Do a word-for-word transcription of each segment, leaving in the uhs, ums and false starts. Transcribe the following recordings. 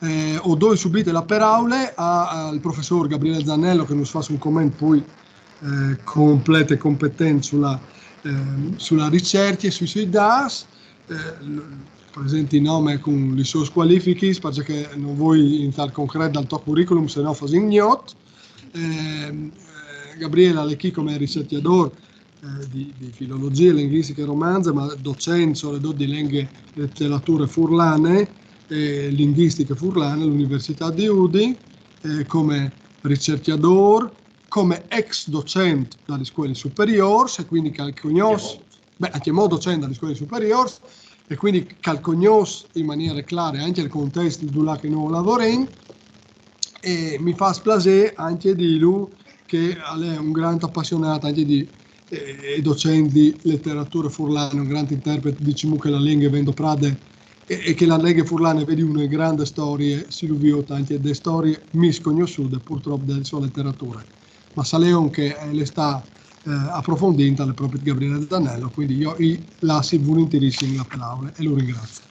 Eh, o doi subite la peraule a, al professôr Gabriele Zannello, che nus fâs un comment plui eh, complet e competent su la, eh, su la ricercje e sui, sui dâts, eh, presenti nome cun lis sôs cualifichis, parcè che no voi intrâ al concret dal to curriculum, se no fasìn gnot. Eh, eh, Gabriele al è chi come ricercjadôr eh, di, di filologjie linguistiche romanze, ma docent soredut di lenghe e leterature furlane e linguistiche furlane a la Universitât di Udin, eh, come ricercjadôr, come ex docent da lis scuelis superiôrs, e cuindi che al cognòs, beh, ancjemò docent da lis scuelis superiôrs, e cuindi che al cognòs in maniere clare ancje il contest dulà che nô lavorìn, e mi fâs plasê ancje dîlu che al è un grant apassionât ancje di, eh, e docent di leterature furlane, un grant interpret, disìn che la lenghe e ven doprade e, e che la lenghe furlane e vedi une grande storie, si lu viôt ancje de storie miscognossude, purtrop, de sô leterature. Ma salìo che, eh, al è stât, eh, aprofondît, al è propit Gabriele Zannello, cuindi jo i lassi vulintierissim la peraule e lu ringrazi.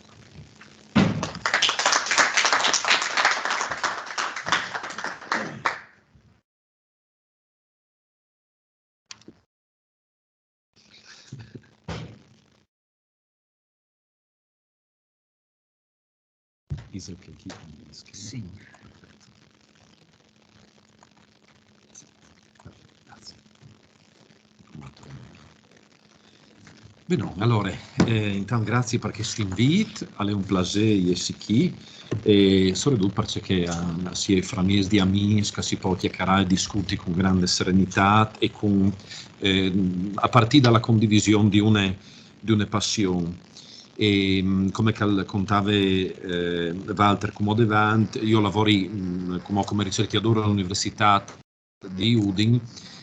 Is okay, keep on this. Sì. Perfetto. Grazie. Molto bene. Benon, alore, eh, intant grazie par chest invît, al è un plasê jessi chi, e soredut parcè che, eh, si è framieç di amîs che si pò cjacarâ e discuti cun grande serenitât e cun, eh, a partî da la condivision di une, di une passion. E, mm, come che al contave, eh, Walter cumò devant, jo lavori, mm, cumò come ricercjadôr a la Universitât di Udin,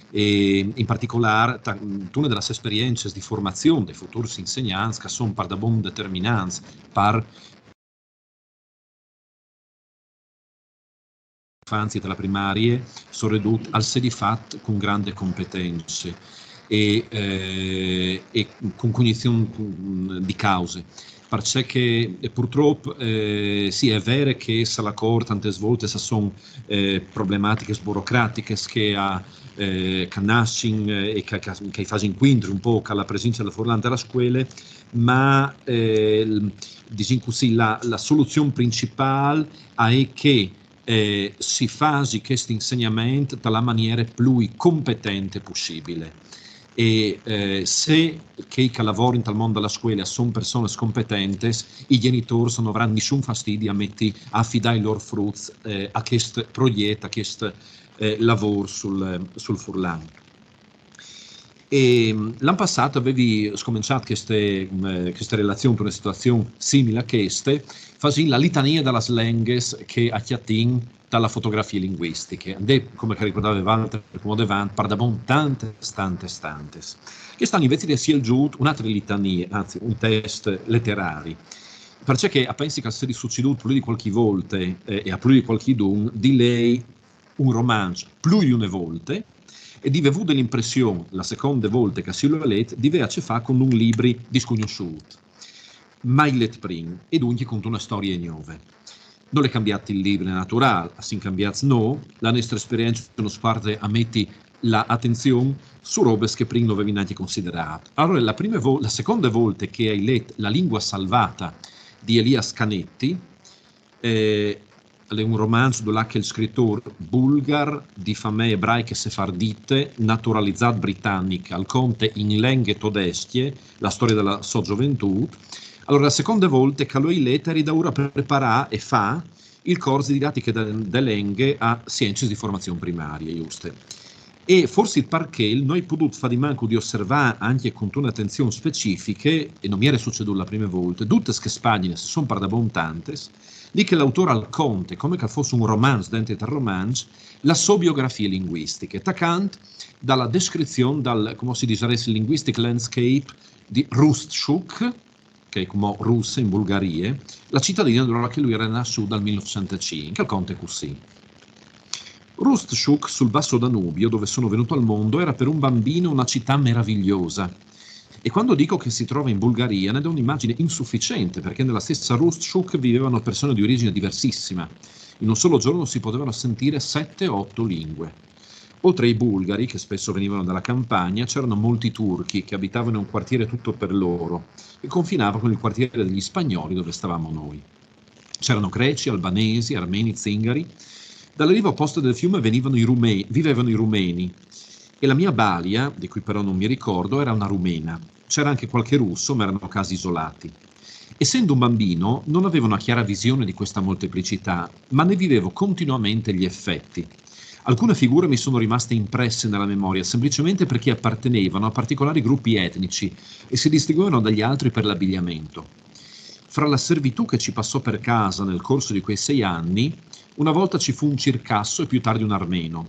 e in particolâr ta-, intune da las esperiencis di formazion dai futurs insegnants che a son pardabon determinants par infanzie, te la primarie, soredut al sedi fat cun grande competence e, eh, e cun cognizion, cun, di cause. Parcè che, eh, purtrop, eh, sì, al è vêr che se al ocor tantis voltis a son, eh, problematichis burocratichis che a, eh, che a nassin, eh, e che, che, che a fasin cuintri un pôc la presince dal furlan te scuele, ma, eh, disìn cussì, la, la soluzion principâl e je che, eh, si fasi chest insegnament te la maniere plui competente pussibile. E, eh, se chei che a lavorin tal mont da scuele a son personis competentis, i gjenitôrs no varan nissun fastidi a meti, a afidâ i lôr fruts, eh, a chest progjet, a chest, eh, lavôr sul, sul furlan. E, mm, l'an passât o vevi scomençât cheste, mm, cheste relazion intune situazion simile a cheste, fasint la litanie da las lenghis che a cjatìn da la fotografie linguistiche. Al è, come che al ricuardave Walter cumò devant, pardabon tantis, tantis, tantis. Chest an invezit o ai sielzût une altre litanie, anzit, un test leterari. Parcè che a pensi che al sedi sucedût plui di cualchi volte, eh, e a plui di cualchidun, di lei un romanç plui di une volte e di vê vût l'impression, la seconde volte che si lu à let, di vê a ce fâ cun un libri discognossût, mai let prin, e duncje cuntune storie gnove. Nol è cambiât il libri, naturâl, a sin cambiâts nô, la nestre esperience nus puarte a meti la atenzion su robis che prin no vevin nancje considerât. Alore, la prime vo-, la seconde volte che o ai let La lingua salvata di Elias Canetti, eh, al è un romanç dulà che il scritôr bulgar di famee ebraiche sefardite, naturalizât britanic, al conte in lenghe todescje la storie da la sô zoventût. Alore, la seconde volte che lu ai let o eri daûr a preparâ e fâ il cors di didatiche de, de lenghe a siencis di formazion primarie, juste. E forsit par chel no ai podût fâ di mancul di osservâ ancje cuntune atenzion specifiche, e no mi jere sucedût la prime volte, dutis chês pagjinis, a son pardabon tantis, li che l'autôr al conte, come che al fos un romanç dentri tal romanç, la sô biografie linguistiche, tacant da la descrizion dal, cumò si disarès, linguistic landscape di Rustchuk, che e je cumò Russe in Bulgarie, la citadine dulà che lui al jere nassût dal mil nûfcent e cinc, al conte cussì. Rustchuk, sul basso Danubio, dove sono venuto al mondo, era per un bambino una città meravigliosa. E quando dico che si trova in Bulgaria, ne do un'immagine insufficiente, perché nella stessa Rustshuk vivevano persone di origine diversissima. In un solo giorno si potevano sentire sette o otto lingue. Oltre ai bulgari, che spesso venivano dalla campagna, c'erano molti turchi che abitavano in un quartiere tutto per loro, che confinava con il quartiere degli spagnoli dove stavamo noi. C'erano greci, albanesi, armeni, zingari. Dalla riva opposta del fiume venivano i rume- vivevano i rumeni, e la mia balia, di cui però non mi ricordo, era una rumena. C'era anche qualche russo, ma erano casi isolati. Essendo un bambino, non avevo una chiara visione di questa molteplicità, ma ne vivevo continuamente gli effetti. Alcune figure mi sono rimaste impresse nella memoria semplicemente perché appartenevano a particolari gruppi etnici e si distinguevano dagli altri per l'abbigliamento. Fra la servitù che ci passò per casa nel corso di quei sei anni, una volta ci fu un circasso e più tardi un armeno.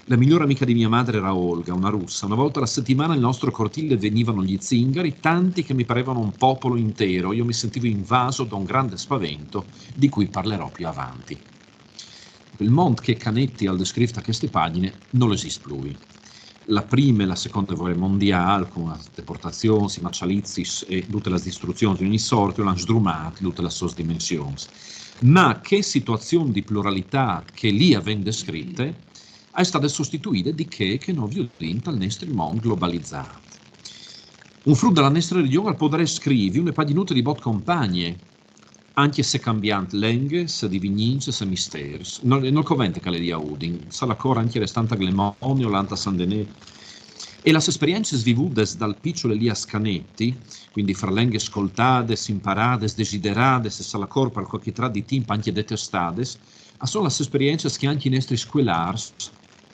La migliore amica di mia madre era Olga, una russa. Una volta alla settimana nel nostro cortile venivano gli zingari, tanti che mi parevano un popolo intero. Io mi sentivo invaso da un grande spavento, di cui parlerò più avanti. Il mond che Canetti al descrive a queste pagine non esiste più. La prima e la seconda guerra mondiale, con le deportazioni, i macializis e tutte le distruzioni di ogni sorta, l'hanno sdrumata tutte le sue dimensioni. Ma che situazione di pluralità che lì avevano descritte è stata sostituita di che che noi viviamo nel nostro mondo globalizzato. Un frutto della nostra regione al potrà scrivere una paginata di bot compagne, anche se cambiant lenghis, divinincis e misteris. Non, non covente che le dia Udin, sa la cor anche restanta Glemone o l'anta San Denè. E le esperienze vivute dal piccolo Elias Canetti, quindi fra lenghis ascoltate, imparate, desiderate, e sa la cor per qualche trat di tempo anche detestate, sono le esperienze che anche i nostri scolari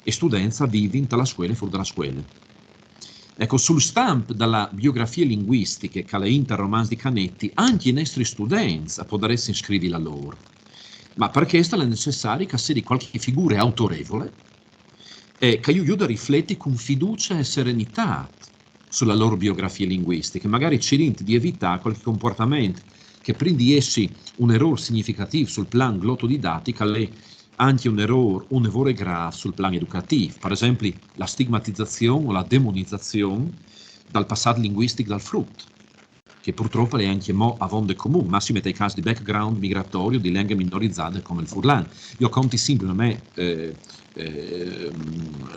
e studenti vivono dalla scuola e fuori dalla scuola. Ecco, sul stamp della biografia linguistica che è in il romanzo di Canetti, anche i nostri studenti potrebbero scrivere la loro. Ma per questo è necessario che sia di qualche figura autorevole e che aiuti a riflettere con fiducia e serenità sulla loro biografia linguistica, magari cercando di evitare qualche comportamento che prima di essere un errore significativo sul piano glottodidattico è anche un errore, un errore grave sul piano educativo, per esempio la stigmatizzazione o la demonizzazione dal passato linguistico dal frutto, che purtroppo è anche mo a vonde comune, massime nei casi di background migratorio di lingue minorizzate come il furlan. Io conto sempre una mia eh, eh,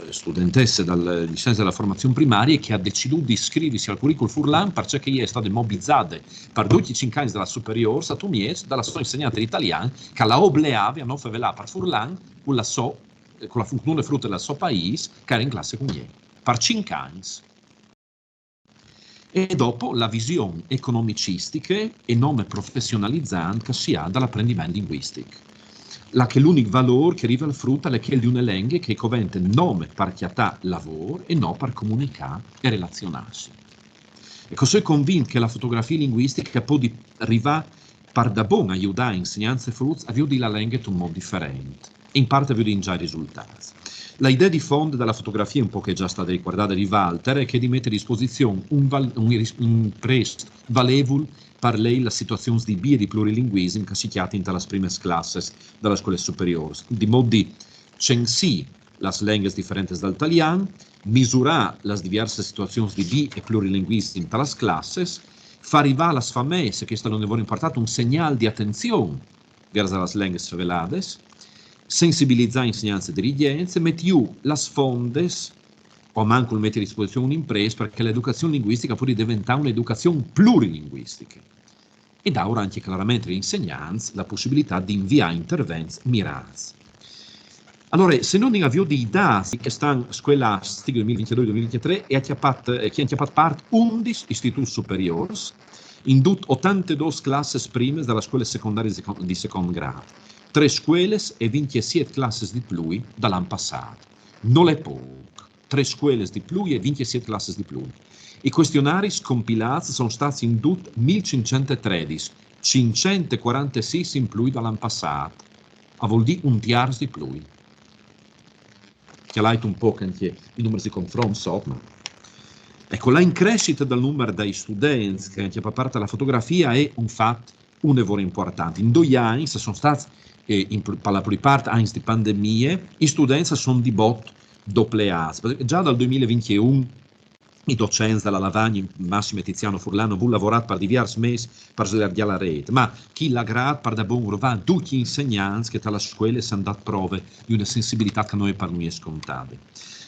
studentessa dal liceo della formazione primaria che ha deciso di iscriversi al curriculum furlan perché ella è stata mobilizzata per dodici anni della superiore a Tumiez dalla sua insegnante di italiano che la obbligava a non fevelare per furlan con la sua con la funzione frutta del suo paese, che era in classe con lei, per cinque anni. E dopo la visione economicistica e nome professionalizzante che si ha dall'apprendimento linguistico. Là che l'unico valore che arriva al frutto è quello di una lingua che covente nome per chiattare lavoro e non per comunicare e relazionarsi. E così convinto che la fotografia linguistica può arrivare per da bon aiutare insegnanti e frutti a vedere la lingua in un modo differente. In parte vedo già i risultati. L'idea di fondo della fotografia, un po' che è già stata ricordata di Walter, è che di mettere a disposizione un, val, un, un prest valevole per lei la situazione di bie di plurilinguismo che si chiatta in le prime classi della scuola superiore, di modo di censì le lingue differenti dal italiano, misurà le diverse situazioni di bi e plurilinguismo in le classi, far arrivare alle famiglie, che questo è un lavoro importante, un segnale di attenzione verso le lingue fevelades, sensibilizar insegnants e dirigents, met jù las fondes, o manco meter a disposizion un imprest, perché l'educazion linguistica podi deventar un'educazion plurilinguistica. E daur anche claramente ai insegnants la pussibilità di inviar intervents mirats. Alora, se no n'avio dei dati che stan scolastic duemilavintidue duemilaventitré e ha chiapat, eh, che han chiapat part undis istituts superiors, in dut ottantedus classes primes da la scola secondaria di secon-, di second grad, tre scoles e vintisiet classes di plui da l'an passat. Nol è poc, tre scoles di plui e vintisiet classes di plui. I questionaris compilats son stats in dut mil cinccent e tredis, cinccent e quarantesis in plui da l'an passat. A vol dir un tiers di plui. Cjalait un poc anche i numers di confront sot, ma... Ecco, la increscita dal numer dai students che han chiapà part a la fotografia è un fat une vore important. In doi agns, a son stats, eh, in pl-, par la plüipart agns di pandemie, i students a son di bot dopleats. Già dal duemilavintun i docents da la Lavagna, massime Tiziano Furlan, a vun lavorât par diviers mês par slargjâ la rêt, ma chi la grât par da bon ruvâ ducj i insegnants che ta la scuele a àn dât prove di une sensibilitât che no je par nuie scontade.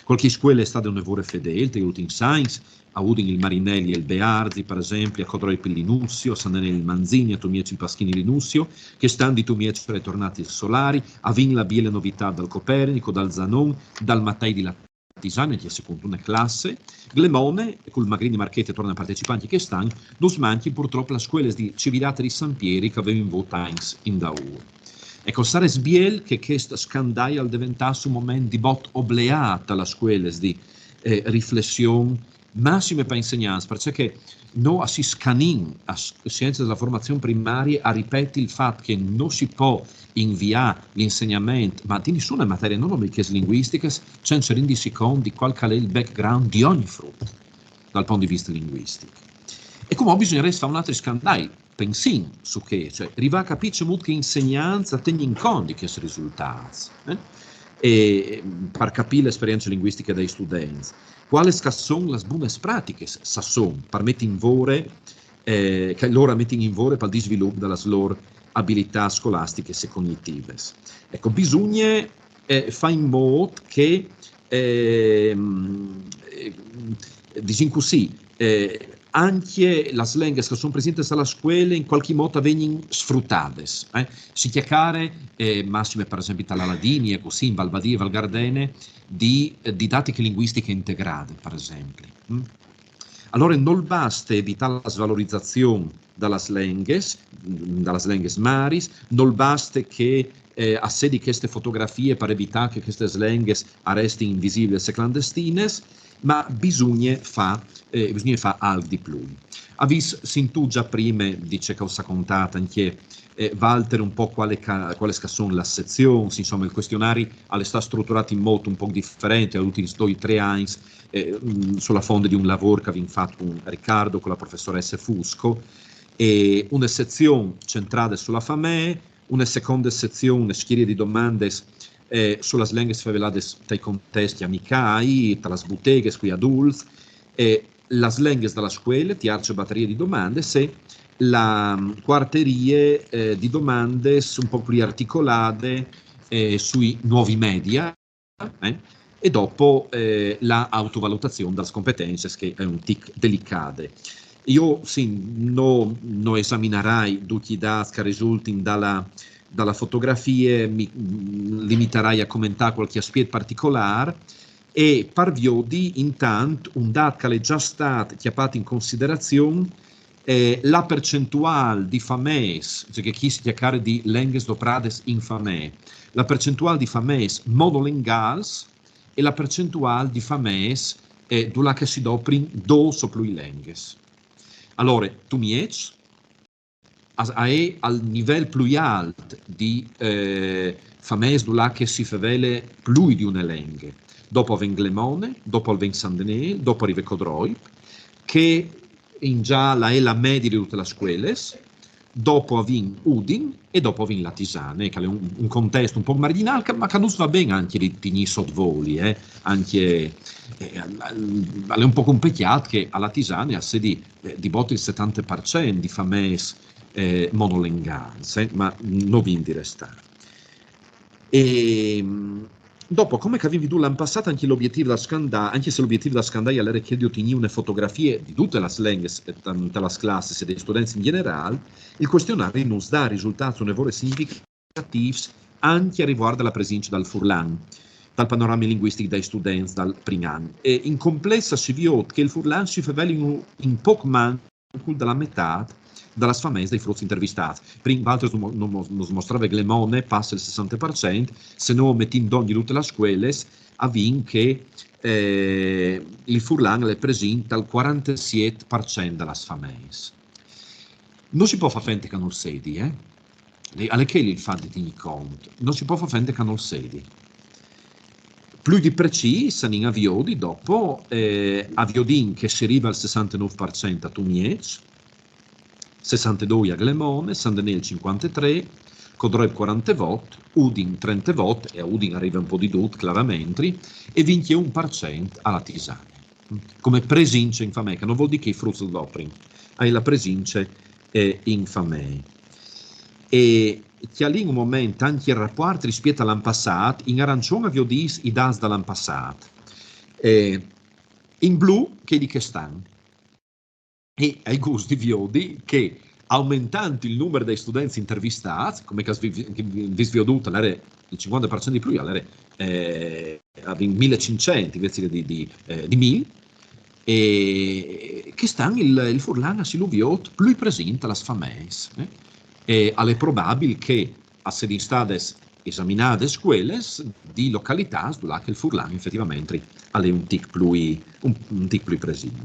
Cualchi scuele e je stade une vore fedêl tai ultins agns, a Udin il Marinelli e il Bearzi, par esempli, a Codroip il Linussio, a San Denêl il Manzini, a Tumieç il Paschini Linussio, chest an di Tumieç al è tornât il Solari, a vin la biele novitât dal Copernico, dal Zanon, dal Matei di la Tisane, che secont une classe, Glemone, cul Magrini Marchetti e torne a partecipâ ancje chest an, nus mancje purtrop las scueles di Cividât e di San Pieri che a vevin vot agns indaûr. Eco, al sarès biel che chest scandai al deventàs un moment di bot obleât a las scueles di eh, riflession, massime pai insegnants, parcè che nô a si scanìn a sciencis da formazion primarie a ripeti il fat che no si pò inviâ l'insegnament, ma di nissune materie, no nome chês linguistichis, cence rindisi cont di cuâl che al è il background di ogni frut dal pont di viste linguistic. E cumò bisugnarès fâ un altri scandai, pensìn su chê, cioè rivâ a capî cemût che i insegnants a tegnin cont di chescj risultâts, eh? E par capî la esperience linguistiche dai students, cualis che a son las buinas pratichis, se a son, par meti in vore, eh, che lôr a metin in vore pal disvilup da las lôr abilitâts scolastichis e cognitivis. Eco, bisugne eh, fâ in mût che, ehm, eh, disìn cussì, eh, ancje las lenghis che a son presintis a la scuele in cualchi mût a vegnin sfrutadis, eh. Si cjacare, eh, massime par esempli ta la Ladini, cussì in Val Badie e Val Gardene, di, eh, didatiche linguistiche integrade, par esempli. Mm? Alore nol baste evitâ la svalorizazion da las lenghis, da las lenghis maris, nol baste che eh, a sedi cheste fotografie par evitâ che chestis lenghis a restin invisiblis e clandestinis, ma bisugne fâ, eh, bisugne fâ alc di plui. Vês sintût za prime di ce che us à contât ancje, eh, Walter, un pôc cualis che, cualis che a son las sezions, insome, il cuestionari al è stât struturât in mût un pôc diferent, a ùtin doi, trê agns, eh, mm, su la fonde di un lavôr che a vin fat cun Riccardo, cu la professoresse Fusco, e une sezion centrade su la famee, une seconde sezion, une schirie di domandis, eh, su las lenghis feveladis tai contescj amicâi, ta las buteghis, cui adults, e las lenghis da la scuele, tierce baterie di domandis, e la, mm, cuarte rie, eh, di domandis un pôc plui articolade, eh, sui nuovi media, eh? E dopo, eh, la autovalutazion da las competencis, che e je un tic delicade. Jo, sì, no, no esaminarai ducj i dâts che a risultin da la, da la fotografie, mi, mm, limitarai a comentâ cualchi aspiet particolâr, e par viodi intant un dât che al è za stât cjapât in considerazion, eh, la percentuâl di fameis, cioè che chi si cjacare di lenghis dopradis in famee, la percentuâl di fameis monolengâls e la percentuâl di fameis, eh, dulà che si doprin dôs o plui lenghis. Alore, Tumieç a, a è al nivel plui alt di, eh, fameis dulà che si fevele plui di une lenghe. Dopo a ven Glemone, dopo a ven San Denêl, dopo a rive Codroip, che in za la è la medie di dutis las scuelis, dopo a vin Udin e dopo a vin la Tisane, che al è un, un contest un pôc marginâl, che, ma che nus va ben ancje di tignî sot voli, eh, ancje, eh, al, al, al è un pôc un pecjât che a la Tisane a sedi, eh, di bot il setante par cent di fameis, eh, monolengâls, eh, ma no vin di restâ. E, mm, dopo, come che a vin viodût l'an passât, ancje l'obietîf dal scandâi, ancje se l'obietîf dal scandâi al jere chel di otignî une fotografie di dutis las lenghis, eh, ta, ta las classis e dai students in gjenerâl, il cuestionari nus dà risultâts une vore significativis ancje a rivuart da la presince dal furlan tal panorame linguistic dai students dal prin an. E in complesse si viôt che il furlan si fevele in, in pôc mancul da la metât da las fameis dai fruts intervistâts. Prin Walter nus mo-, nus mo-, nus mostrave Glemone, passe il sessante par cent, se nô metìn dongje dutis las scuelis, a vin che, eh, il furlan al è presint tal cuarantesiet par cent da las fameis. No si pò fâ fente che nol sedi, eh? Al è chel il fat di tignî cont. No si pò fâ fente che nol sedi. Plui di precîs, anìn a viodi dopo, eh, a viodìn che si rive al sessantenûf par cent a Tumieç, sessantedoi a Glemone, San Denêl cincuantetrê, Codroip cuarantevot, Udin trentevot, e a Udin al rive un pôc di dut, claramentri, e vincjeun par cent a la Tisane. come presince in famee, che no vûl dî che i fruts lu doprin, a è la presince, eh, in famee. E cjalìn un moment ancje il rapuart rispiet al an passât, in arancion o viodês i dâts dal an passât. Eh, in blu chei di chest an. E o ai gust di viodi che aumentant il numar dai students intervistâts, come che o vês, che o vês viodût, al jere il cincuante par cent di plui, al jere, eh, a vin mil e cinccent invezit di, di, eh, di mil, e chest an il, il furlan si lu viôt plui presint a las fameis, eh? E al è probabil che a sedin stadis esaminadis quelis di localitâts dulà che il furlan efetivamentri al è un tic plui, un, un tic plui presint.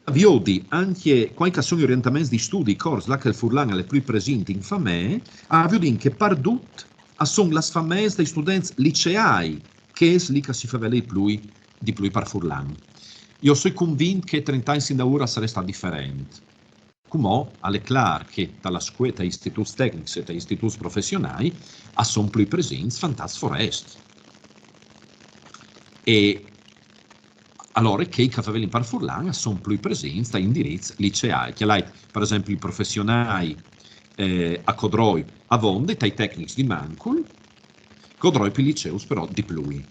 A viodi ancje cuâi che a son i orientaments di studi, cors là che il furlan al è plui presint in famee, a viodìn che pardut a son las fameis dai students liceâi, chês li che si fevelin plui, di plui par furlan. Jo o soi convint che trente agns indaûr al sarès stât diferent. Cumò al è clâr che ta la scuele, tai istituts tecnics e tai istituts professionâi a son plui presints fantats forescj. E alore chei che a fevelin par furlan a son plui presints tai indirets liceâi. Cjalait, par esempli, i professionâi, eh, a Codroip avonde, tai tecnics di mancul, Codroip i liceus però di plui.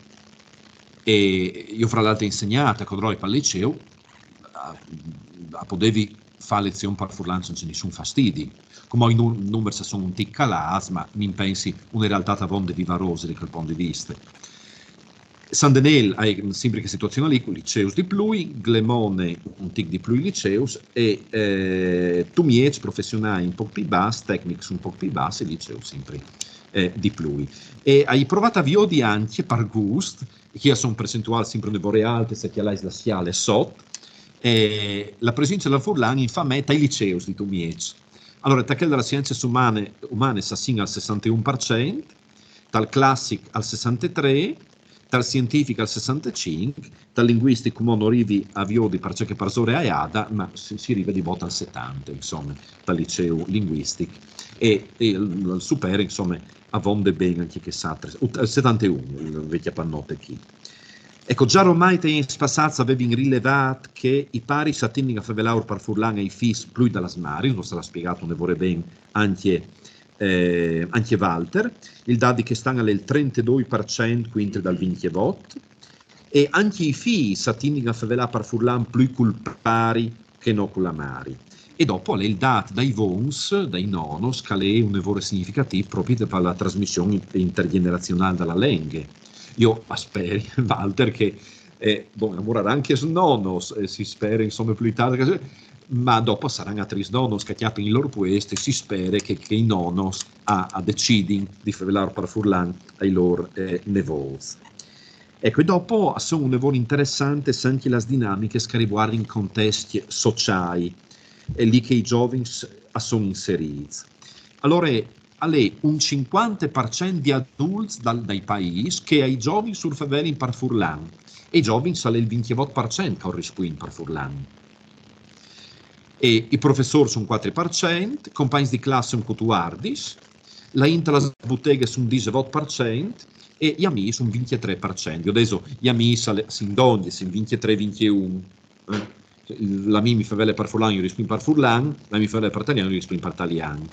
E jo, fra l'altri, o ai insegnât a Codroip al liceu, a, a podevi fâ lezion par furlan cence nissun fastidi. Cumò i nu-, numars a son un tic calâts, ma mi pensi une realtât avonde vivarose di chel pont di viste. San Denêl a è simpri chê situazion li, cui liceus di plui, Glemone un tic di plui liceus e, eh, Tumieç professionâi un pôc plui bas, tecnics un pôc plui bas e liceus simpri, eh, di plui. E o ai provât a viodi ancje par gust, chi a son percentuâls simpri une vore altis, se cjalais la scjale sot, eh, la presince dal furlan in famee tai liceus di Tumieç. Alore, ta chel da las siencis umanis, umanis a sin al sessanteun par cent, tal classic al sessantetrê, tal sientific al sessantecinc, tal linguistic cumò no rivi a viodi parcè che parsore a è jada, ma si, si rive di vot al setante, insome, tal liceu linguistic. E, e al, al supere, insome, avonde ben ancje chês altris, ut-, al setanteun, il vecje panot chi. Eco, za romai tai agns passâts a vevin rilevât che i paris a tindin a fevelâur par furlan ai fîs plui da las maris, nus al à spiegât une vore ben ancje, eh, ancje Walter. Il dât di chest an al è il trentedoi par cent cuintri dal vincjevot, e ancje i fîs a tindin a fevelâ par furlan plui cul pari che no cu la mari. E dopo al è il dât dai vons, dai nonos, che al è une vore significatîf propit par la trasmission in-, intergjenerazionâl da la lenghe. Jo o speri, Walter, che, eh, bon, a muraran ancje lis nonos, eh, si spere, insome, plui tart, ma dopo a saran altris nonos che a cjapin il lôr puest e si spere che, che i nonos a, a decidin di fevelâur par furlan ai lôr, eh, nevôts. Eco, e dopo a son une vore interessantis ancje lis dinamichis che a rivuardin contescj sociâi, e li che i zovins a son inserîts. Alore, al è un cincuante par cent di adults dal, dai paîs che ai zovins ur fevelin par furlan, e i zovins al è il vincjevot par cent che ur rispuint par furlan. E i professôrs un cuatri par cent, compagns di classe un cutuardis, la int a las buteghis un disevot par cent e i amîs un vincjetrê par cent. Jo adès i amîs a son dongje, a son vincjetrê, vincjeun. Eh? L'amì mi fevele par furlan, jo rispuint par furlan, l'amì mi fevele par talian, jo rispuint par talian.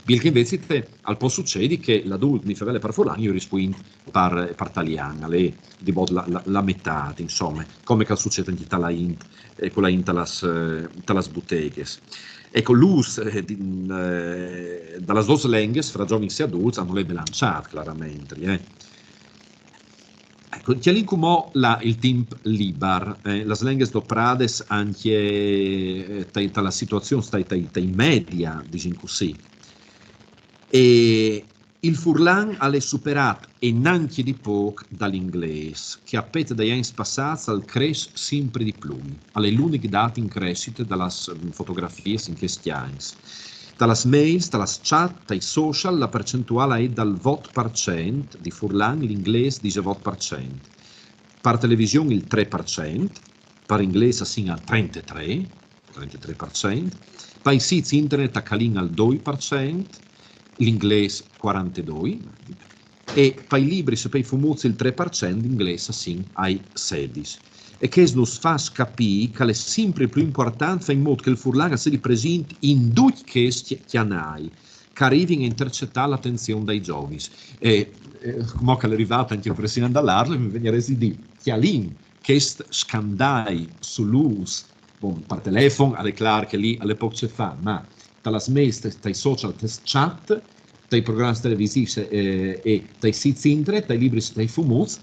Biel che invezit al pues sucedi che l'adult mi fevele par furlan, jo rispuint par, par talian, al è di vot la, la, la metât, insome, come che al sucêt ancje ta la int, eh, cu la int ta las, eh, ta las buteghis. Eco, l'ûs, eh, di, eh, da las dôs lenghis, fra zovins e adults, a nol è belançât, claramentri, eh. Eco, cjalìn cumò la, il timp libar, eh, las lenghis dopradis ancje, eh, tai, ta las situazions, tai, tai, tai media, disìn cussì. E il furlan al è superât e nancje di pôc dal inglês, che a pet dai agns passâts al cres simpri di plui. Al è l'unic dât in cressite da las, mm, fotografiis in chescj agns. Ta las mails, ta las chat, tai social, la percentuâl a è dal vot par cent di furlan, l'inglês disevot par cent. Par television il trê par cent, par inglês a sin al trentetrê, trentetrê par cent, pai sîts internet a calìn al doi par cent, l'inglês cuarantedoi, e pai libris e pai fumuts il trê par cent, d'inglês a sin ai sedis. E chest nus fâs capî che al è simpri plui impuartant fâ in mût che il furlan al sedi presint in ducj chescj cjanâi, che a rivin a intercetâ la atenzion dai zovins. E, eh, cumò che al è rivât ancje il president da l'ARL, mi vignarès di dî, cjalìn chest scandâi sul ûs, bon, par telefon, al è clâr che li al è pôc ce fâ, ma ta las mails, tai social, tai chat, tai programs televisîfs, eh, e tai sîts internet, tai libris, tai fumuts,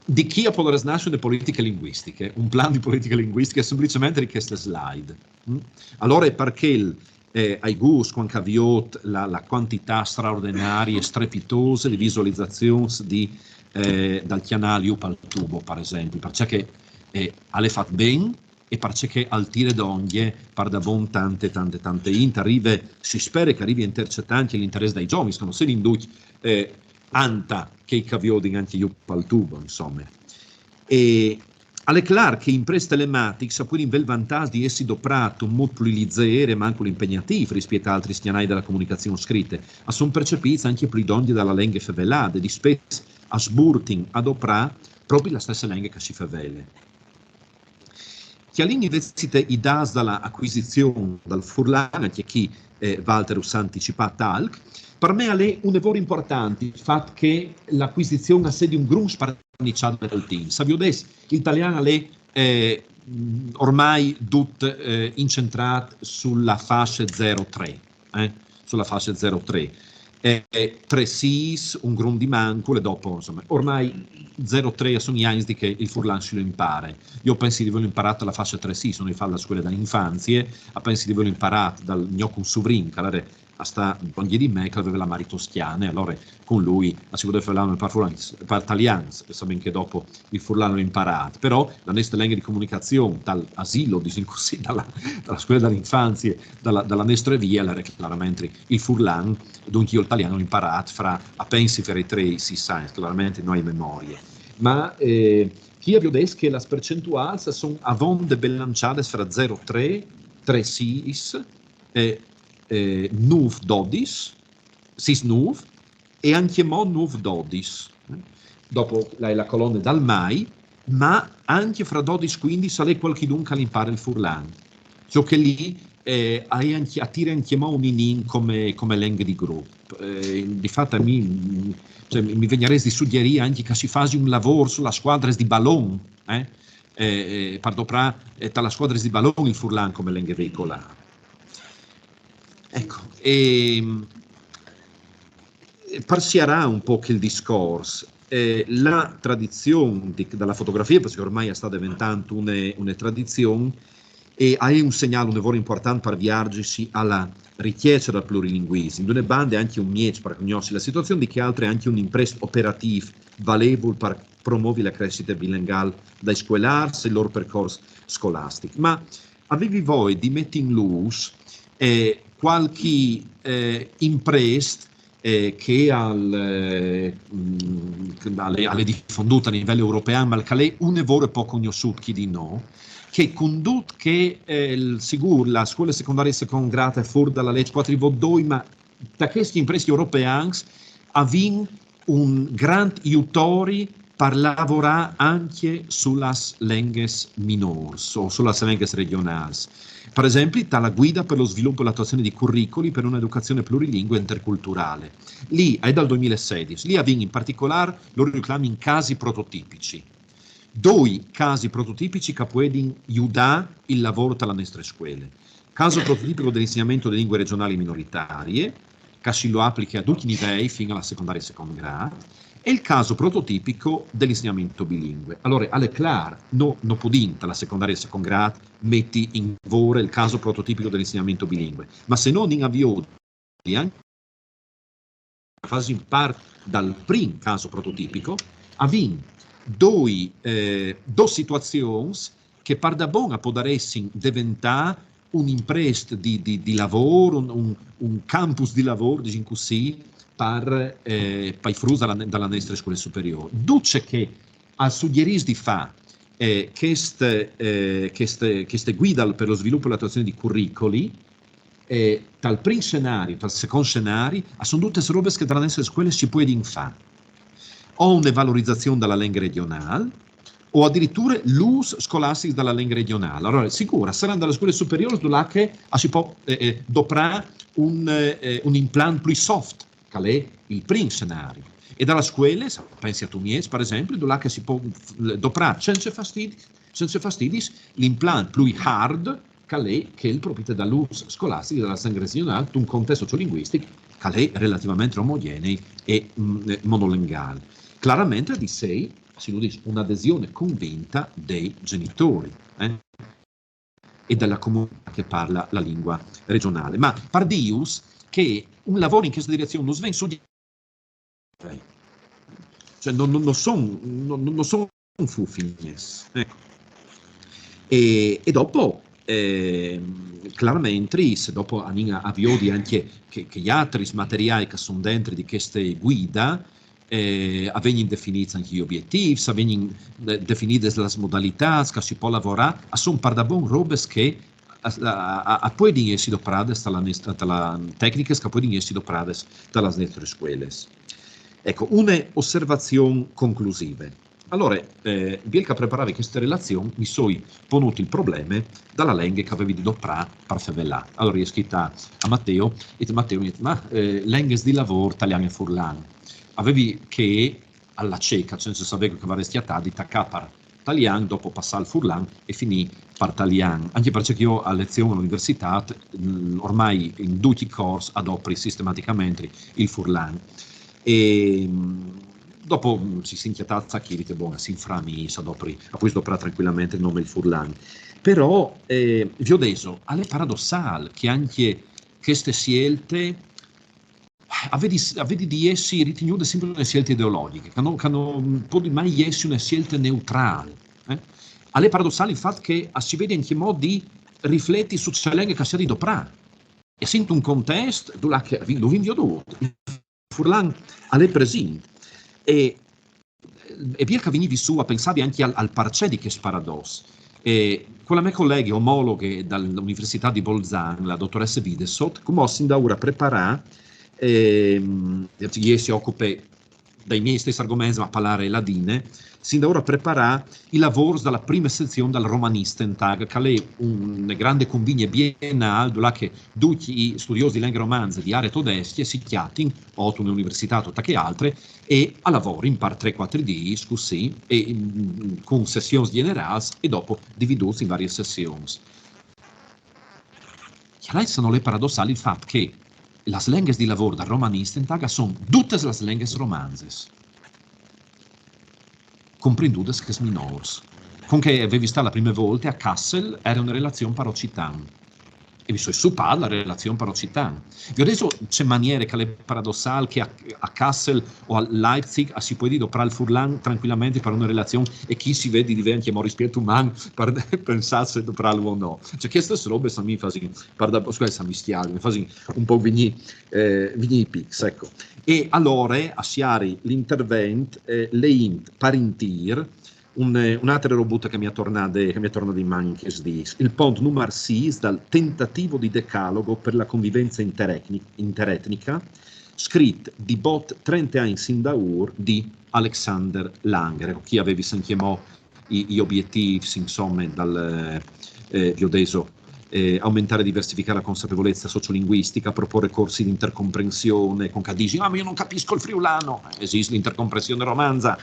di chi a podarès nassê une politiche linguistiche, un plan di politiche linguistiche, semplicementri di cheste slide. Mm? Alore, par chel, eh, ai gûts, cuant che o viôt la, la cuantitât straordenarie, strepitose di visualizazions di, eh, dal cjanâl Jù pal tubo, par esempli, parcè che, eh, al è fat ben, e parcè che al tire dongje pardabon tante, tante, tante int, al rive, si spere che al rivi a intercetâ ancje l'interès dai zovins, che no sedin ducj, eh, anta chei che a viodin ancje Jù pal tubo, insome. E al è clâr che imprês telematics a puedin vê il vantâs di jessi doprâts un mût plui lizêr e mancul impegnatîf rispiet a altris cjanâi da comunicazion scrite, a son percepîts ancje plui dongje da la lenghe fevelade, dispès a sburtin a doprâ propit la stesse lenghe che si fevele. Cjalìn invezit i dâts da la acuisizion dal furlan, ancje chi, eh, Walter us à anticipât alc. Par me al è une vore impuartant il fat che la acuisizion a sedi un grum sparniçât dal timp. Se a viodês, il talian al è, eh, ormai dut, eh, incentrât su la fasce zero trê, eh, su la fasce zero trê. E trê sîs, un grum di mancul, e dopo, insome, ormai zero trê a son i agns di che il furlan si lu impare. Jo o pensi di vêlu imparât ta la fasce trê sîs, o ai fat la scuele da infanzie, o pensi di vêlu imparât dal gno cunsuvrin, che al jere a stâ dongje di me, che al veve la mari toscjane, alore cun lui a si podeve fevelâ par furlan, par talian, e savìn che dopo il furlan lu à imparât, però la nestre lenghe di comunicazion, dal asilo, disìn cussì, da la, da la scuele da la infanzie, da la, da la nestre vie, al jere clarementri il furlan, duncje jo il talian lu ai imparât fra, o pensi, fra i trê e i sîs agns, clarementri no a memorie. Ma, eh, chi a viodês che las percentuâls a son avonde belançades fra zero trê, trê sîs, eh, eh, nûf dodis, sîs nûf, e ancjemò nûf dodis. Dopo la, la colone dal mai, ma ancje fra dodis cuindis al è cualchidun che al impare il furlan. Ciò che li, eh, a è ancje, a tire ancjemò un ninin come, come lenghe di grup. Eh, di fat a mi, cioè, mi, mi vignarès di sugjerî ancje che si fasi un lavôr su las scuadris di balon, eh? Eh, eh, par doprâ, eh, ta las scuadris di balon il furlan come lenghe veicolâ. Eco, e, e par siarâ un pôc il discors, eh, la tradizion di, da la fotografie, parcè che ormai e sta deventant une, une tradizion, e e je un segnâl une vore impuartant par viergisi a la ricjece dal plurilinguissim. D'une bande ancje un mieç par cognossi la situazion, di chê altre ancje un imprest operatîf valevul par promôvi la cressite bilengâl dai scolârs e il lôr percors scolastic. Ma o vevi voie di meti in lûs, eh, cualchi, eh, imprest, eh, che al, eh, mm, che al è, al è difondût a nivel european, ma che al è une vore pôc cognossût chi di nô, che cun dut che, eh, il, sigûr, la scuele secondarie second grât e je fûr da la leç cuatri vot doi, ma ta chescj imprescj europeans o vin un grant jutori par lavorâ ancje su las lenghis minôrs o su las lenghis regjonâls. Par esempli, ta la Guida per lo sviluppo e l'attuazione di curricoli per un'educazione plurilingue e interculturale. Li, e je dal doi mil e sedis, li o vin in particolâr, lôr ju clamin casi prototipici. Doi casi prototipici che a puedin judâ il lavôr ta la nestre scuele. Caso prototipico dell'insegnamento delle lingue regionali minoritarie, che si lo apliche a ducj i nivei fin a la secondarie second grât, e il caso prototipico dell'insegnamento bilingue. Alore, al è clâr, nô no podìn ta la secondarie second grât meti in vore il caso prototipico dell'insegnamento bilingue, ma se nô o vin a viodi ancje, a fasin part dal prin caso prototipico, o vin doi, eh, dôs situazions che pardabon a podaressin deventâ un imprest di, di, di lavôr, un, un, un campus di lavôr, disìn cussì, par, eh, pai fruts da la, da la nestre scuele superiôr. Dut ce che al sugjerìs di fâ, eh, cheste, eh, cheste, cheste Guida per lo sviluppo e l'attuazione di curricoli, eh, tal prin scenari, tal second scenari, a son dutis robis che ta la nestre scuele si puedin fâ. o une valorizazion da la lenga regionâl, o adiriture l'ûs scolastics da la lenga regionâl. Alore, sigûr, a saran da las scuelas superiôrs dulà che a si pò eh, eh, doprâ un, eh, un implant plui soft, che al è il prin scenari. E da las scuelas, pensi a Tumiez, par esempli, dulà che si pò doprâ cence fastidis, cence fastidis, l'implant plui hard, che al è chel propit da l'ûs scolastics da la lenga regionâl, intun contest sociolinguistic che al è relativamain omogenei e mm, monolengâl. Claramentri, a dîs sei, si lu dîs, une adesion convinta dai gjenitôrs eh, e da la comunitât che e parla la lengua regionâl. Ma par dîus che un lavôr in cheste direzion nus ven sugerît, cioè, no, no, no son, no, no son fufignas. Eco. E, e dopo, eh, claramentri, se dopo anìn a, a viodi ancje chei, chei altris materiâi che a son dentri di cheste guide, eh, a vegnin definîts ancje i obietîfs, a vegnin eh, definidas las modalitâts che si pò lavorâ, a son pardabon robas che a, a, a, a puedin jessi dopradas ta la, ta la, tecnicas che a puedin jessi dopradas ta las nestris scuelas. Eco, une osservazion conclusive. Alore, eh, biel che a preparavi cheste relazion, mi soi ponût il probleme da la lenghe che a vevi di doprâ par fevelâ. Alore, i ai scrit a Mateo, e Mateo mi à dit, ma eh, lenghis di lavôr, talian e furlan. A vevi che a la ceca, cence savê che a varès cjatât, di tacâ par talian, dopo passâ al furlan e finî par talian. Ancje parcè che jo a lezion a la universitât, mm, ormai in ducj i cors a dopri sistematicamente il furlan. E mm, dopo mm, si sin cjatâts chi, e bon, si inframi, si dopri, a pues doprâ trancuilamentri nome il furlan. Però, eh, viodêso, al è paradossâl che ancje cheste sielte a vedi, a vedi di jessi ritignude simpri une sielte ideologjiche, che no, che no pol mai jessi une sielte neutrâl. Eh? Al è paradossâl il fat che a si vedi ancjemò di rifleti su ce lenghe che si à di doprâ. E si intun contest dulà che lu vin viodût, il furlan al è presint. E e biel che a vignivi sù a pensâ ancje al, al parcè di chest paradoss. E cu la mê coleghe omologhe da la Universitât di Bolzan, la dotoresse Videsot, cumò a sin daûr a preparâ, ehm, jê si ocupe dai miei stes argoments, ma a parlâ ladin, a sin daûr a preparâ i lavôrs da la prime sezion dal Romanistendag, che al è une grande convigne bienâl, dulà che ducj i studiôs di lenghe romanze di aree todescje si cjatin, o te une universitât o te chê altre, e a lavorin par trê cuatri dîs, cussì, e, mm, cun sessions gjenerâls e dopo dividûts in varias sessions. Cjalait se nol è paradossâl il fat che las lenghis di lavôr dal Romanistendag a son dutis las lenghis romanzis, comprindudas chês minôrs. Cun che a vevi stât la prime volte a Kassel, e jere une relazion par occitan. E mi soi supât la relazion par occitan. Viodêso ce maniere che al è paradossâl che a, a Kassel o a Leipzig a si pues doprâ il furlan trancuilamentri par une relazion e chi si vedi di vê ancjemò rispiet uman par pensâ se doprâlu o no. Cioè, chestis robis a mi mi fasin, pardon, scusait, a mi mi scjaldin, mi fasin un pôc vignî, eh, vignî i pics, eco. E alore, a siari l'intervent, eh, leint par intîr, un, eh, une altre robude che mi è tornade, che mi è tornade in man in chescj dîs. Il pont numar sîs dal Tentativo di decalogo per la convivenza interetni-, interetnica, scrit di bot trente agns indaûr di Alexander Langer. Eco, chi a vevi ancjemò i, i obietîfs, insome, dal, eh, viodêso, eh, aumentare e diversificare la consapevolezza sociolinguistica, proporre corsi di intercomprensione, cun che a disin, ah, ma io non capisco il friulano, eh, esiste l'intercomprensione romanza,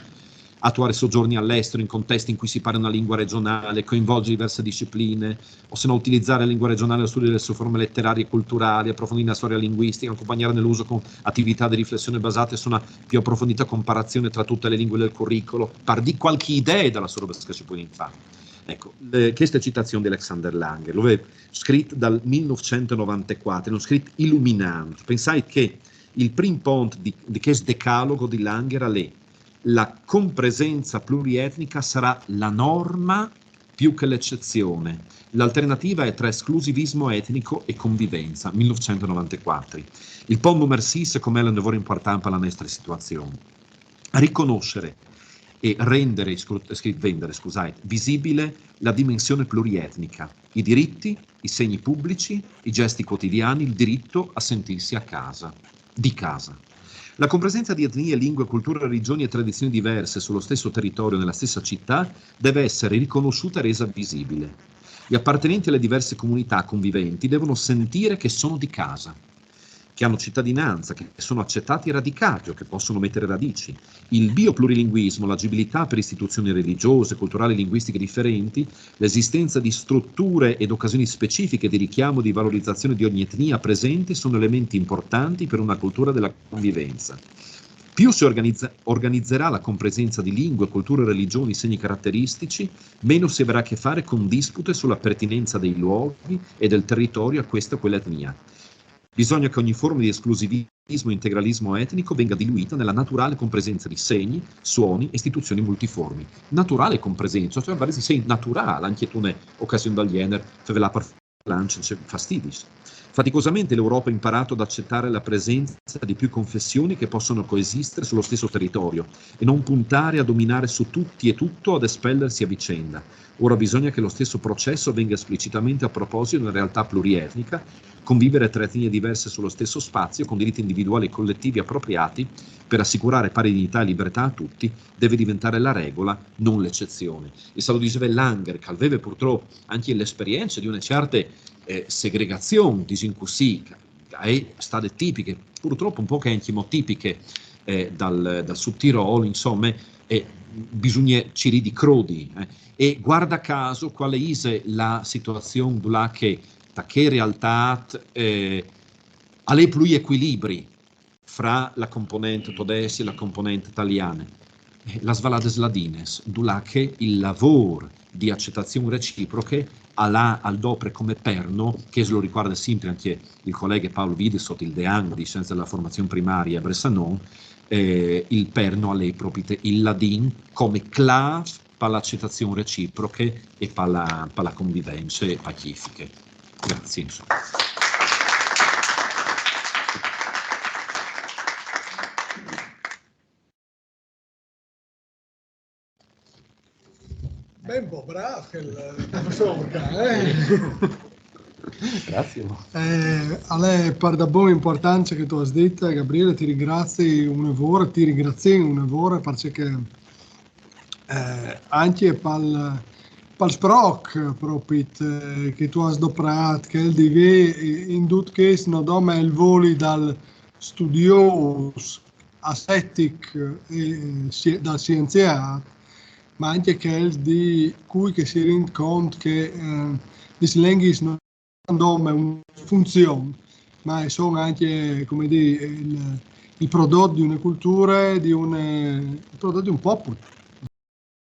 attuare soggiorni all'estero in contesti in cui si parla una lingua regionale, coinvolge diverse discipline, o se no utilizzare la lingua regionale allo studio delle sue forme letterarie e culturali, approfondire la storia linguistica, accompagnare nell'uso con attività di riflessione basate su una più approfondita comparazione tra tutte le lingue del curricolo, par dî cualchi idee da las robis che si pues fâ. Eco, le, cheste citazion di Alexander Langer, lu vês scrit dal mil nûfcent e novantecuatri, un scrit iluminant. Pensait che il prin pont di, di chest decalogo di Langer al è: la compresenza plurietnica sarà la norma più che l'eccezione. L'alternativa è tra esclusivismo etnico e convivenza, mil nûfcent e novantecuatri. Il pont numar sîs, secont me, al è un lavôr impuartant par la nestre situazion. Riconoscere e rendere, scru-, scrit vendere, scusait, visibile la dimensione plurietnica, i diritti, i segni pubblici, i gesti quotidiani, il diritto a sentirsi a casa, di casa. La compresenza di etnie, lingue, culture, religioni e tradizioni diverse sullo stesso territorio, nella stessa città, deve essere riconosciuta e resa visibile. Gli appartenenti alle diverse comunità conviventi devono sentire che sono di casa, che hanno cittadinanza, che sono accettati e radicati o che possono mettere radici. Il bioplurilinguismo, l'agibilità per istituzioni religiose, culturali e linguistiche differenti, l'esistenza di strutture ed occasioni specifiche di richiamo e di valorizzazione di ogni etnia presente sono elementi importanti per una cultura della convivenza. Più si organizza, organizzerà la compresenza di lingue, culture, religioni, segni caratteristici, meno si avrà a che fare con dispute sulla pertinenza dei luoghi e del territorio a questa o quella etnia. Bisogna che ogni forma di esclusivismo e integralismo etnico venga diluita nella naturale compresenza di segni, suoni e istituzioni multiformi. Naturale compresenza, cioè, varesi, sei naturale, anche tu ne occasione del genere, fevelà par lance, cioè, fastidis. Faticosamente l'Europa ha imparato ad accettare la presenza di più confessioni che possono coesistere sullo stesso territorio e non puntare a dominare su tutti e tutto, ad espellersi a vicenda. Ora bisogna che lo stesso processo venga esplicitamente a proposito di una realtà plurietnica. Convivere tra etnie diverse sullo stesso spazio, con diritti individuali e collettivi appropriati per assicurare pari dignità e libertà a tutti, deve diventare la regola, non l'eccezione. E se lo diceva Langer, che aveva purtroppo anche l'esperienza di una certa eh, segregazione, disìn cussì, che è stata tipica, purtroppo un po' che anche mo tipiche eh, dal, dal Sud Tirol, insomma, e bisogna cirì di crodi. Eh. E guarda caso, quale è la situazione là che, da che realtà eh, alle più equilibri fra la componente tedesca e la componente italiana? Eh, las valades ladines, dulà che il lavoro di accettazione reciproche al ha, al dopre come perno, che se lo ricorda sempre anche il collega Paolo Vidisot, il dean di scienze della formazione primaria a Bressanone, eh, il perno alle propite il ladin come clave per l'accettazione reciproche e per la, per la convivenza pacifiche. Grazie, insomma. Ben, bon, bravo, il professor Orca, eh? Grazie. Eh, allora, per da buona importanza che tu hai detto, Gabriele, ti ringrazio una volta, ti ringrazio una volta perché eh, anche per il sproc proprio eh, che tu hai doprato, che il dive in tutto questo non doma il voli dal studioso, ascetic e eh, dal scienziato, ma anche quel di cui che si rende conto che eh, le lingue non hanno una funzione, ma sono anche, come dire, il, il prodotto di una cultura, di un, il prodotto di un popolo.